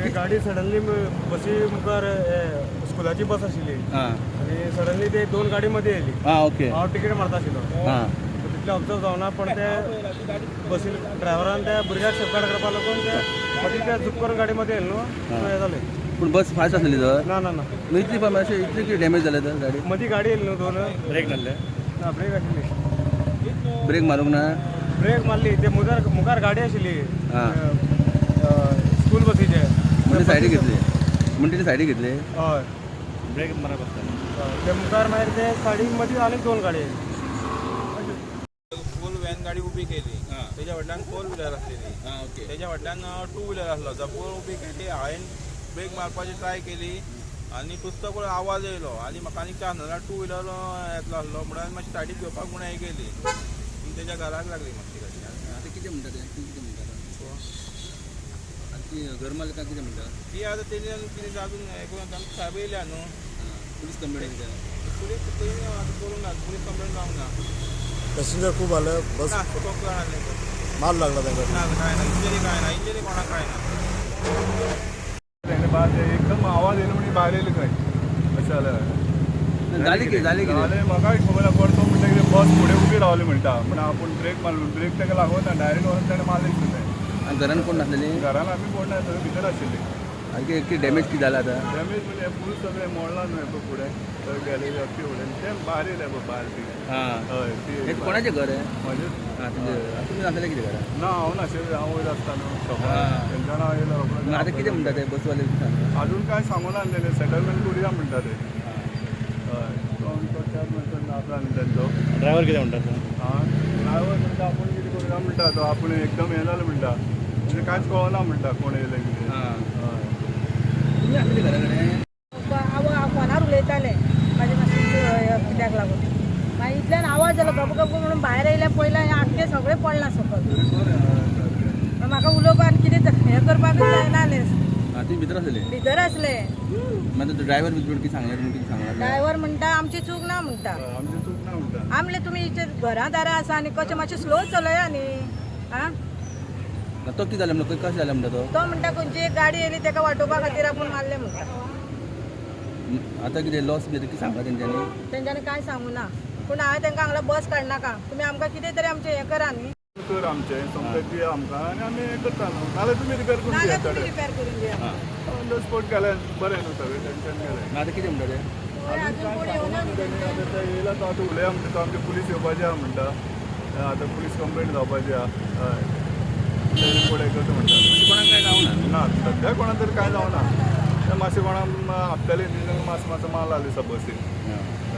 ते गाडी सडनली बसी मुखार स्कुलाची बस आशिल्ली आनी सडनली ते दोन गाडी मध्ये येयली. आं ओके. हांव तिकेट मारता आशिल्लो. आं. तितलें ऑब्जर्व जावना, पण ते बसी ड्रायव्हरान त्या भुरग्याक सेफगार्ड करपाक लागून ते मदीं ते झूप करून गाडी मध्ये येयले न्हू, सो हें जालें. पूण बस फास्ट आसलेली तर? ना ना ना. मग इतली अशें इतली कितें डॅमेज जालें तर गाडी? मदीं गाडी येयली न्हू दोन. ब्रेक नासले? ना, ब्रेक आशिल्ली. ब्रेक मारूंक ना? ब्रेक मारली, ते मुखार मुखार गाडी आशिल्ली आं. स्कूल बसीचे. म्हणजे सायडीक घेतली, म्हणजे तेणी सायडीक घेतली? हय. ब्रेक मारप आसता. हय, ते मुखार मागीर ते सायडीक मदीं आनीक दोन गाडी येयली. फूल व्हॅन गाडी उबी केली, तेच्या फाटल्यान फोर व्हिलर आसलेली. आं ओके. तेच्या फाटल्यान टू व्हिलर आसलो. फोर उबी केली, हांवें ब्रेक मारपाची ट्राय केली आनी पुस्तक पळय आवाज येयलो आनी म्हाका आनी चान्स ना. टू व्हिलर येतलो आसलो म्हणून मातशी सायडीक घेवपाक म्हूण हें केली, पूण तेच्या घराक लागली मातशी गाडी. आतां कितें म्हणटा ते? तूं कितें म्हणटा आतां? ती घर मालकां कितें म्हणटा? ती आतां तेणी कितें अजून हें करून आमकां सायब येयल्या न्हू. पुलीस कंप्लेन कितें? पुलीस तेणी आतां करूंक ना, पुलीस कंप्लेन जावंक ना. पॅसेंजर खूब आले बस. ना, कोण जाणां. माल लागला तांकां? ना, कांय ना, इंजरी कांय ना, इंजरी कोणाक कांय ना. तेणे बाद एकदम आवाज येयलो म्हणजे भायर येयले खंय अशें जालें. जालें कितें, जालें कितें? जालें म्हाकाय खबर ना. कोण तो म्हणटा कितें बस फुडें उबी रावली म्हणटा, म्हण आपूण ब्रेक मारलो, ब्रेक ताका लागोना, डायरेक्ट वचून ताणें मारलें दिसता. आनी घरान कोण नासलेली? घरान आमी कोण ना, सगळीं भितर आशिल्ली. आनी कितें डॅमेज कितें जालां आतां? डॅमेज म्हणजे फूल सगळें मोडलां न्हय पळय फुडें सगळें गॅलरी अख्खी फुडें तें भायर येयलें पळय भायर ती. हां. हय ती. हें कोणाचें घर हें? म्हजें. आं, तुजें. तुमी नासलेले कितें घरान? ना, हांव नाशिल्लें, हांव वयर आसता न्हू शॉपार. आं. तेंच्यान हांव येयलो रोखडो. मग आतां कितें म्हणटा ते बसवाले सांग? अजून काय सांगूना तेणे, सेटलमेंट करुया म्हणटा ते. हय, तो आमचो चार म्हणटा आसा न्ही तेंचो. ड्रायव्हर कितें म्हणटा तो? आं, ड्रायव्हर म्हणटा आपूण कितें करुया म्हणटा तो, आपूण एकदम हें जालें म्हणटा, म्हणजे कांयच कळना म्हणटा कोण येयलें कितें. हां. हय. तुमी आसलेले घरा कडेन? हांव फोनार उलयतालें म्हाजे मातशें कित्याक लागून. मागीर इतल्यान आवाज जालो गब गब म्हणून भायर येयलें, पयलें हें आख्खें सगळें पडलां सकयल. म्हाका उलोवपाक आनी कितें हें करपाकूच जायना जालें. आं, तुमी भितर आसलेले? भितर आसलें. मागीर ड्रायव्हर बिजबीट कितें सांगलें तुमी, कितें सांगलां? ड्रायव्हर म्हणटा आमची चूक ना म्हणटा. आमची चूक ना म्हणटा. आमले तुमी इचे घरां दारां आसा आनी कशें मातशें स्लो चलया न्ही आं. तो कितें जालें म्हणटा, कशें जालें म्हणटा तो? तो म्हणटा खंयची एक गाडी येयली तेका वाटोवपा खातीर आपूण मारलें म्हणटा. आतां कितें लॉस बी कितें सांगलां तेंच्यांनी? तेंच्यांनी कांय सांगू ना, पूण हांवें तांकां हांगला बस काडनाका, तुमी आमकां कितें तरी आमचें हें करा न्ही. कर आमचें सोमतें दिया आमकां आनी आमी हें करता न्हू, नाल्यार तुमी रिपेर करून नाल्यार दियात. तुमी रिपेर करून दिया. ऑन the spot गेलें बरें न्हू, सगळें टेंशन गेलें. मागीर आतां कितें म्हणटा ते? हय, अजून कोण येवना न्ही. तेणी आतां ते येयला तो आतां उलया म्हणटा तो, आमचे पुलीस येवपाचे आहा म्हणटा, आतां पुलीस कंप्लेंट जावपाची आहा. हय, ते रिपोर्ट हें करता म्हणटा. कोणाक कांय जावना? ना, सद्या कोणा तरी कांय जावना, ते मातशें कोणाक आपल्याले मातसो मातसो माल आसलो दिसता बसीक. हां.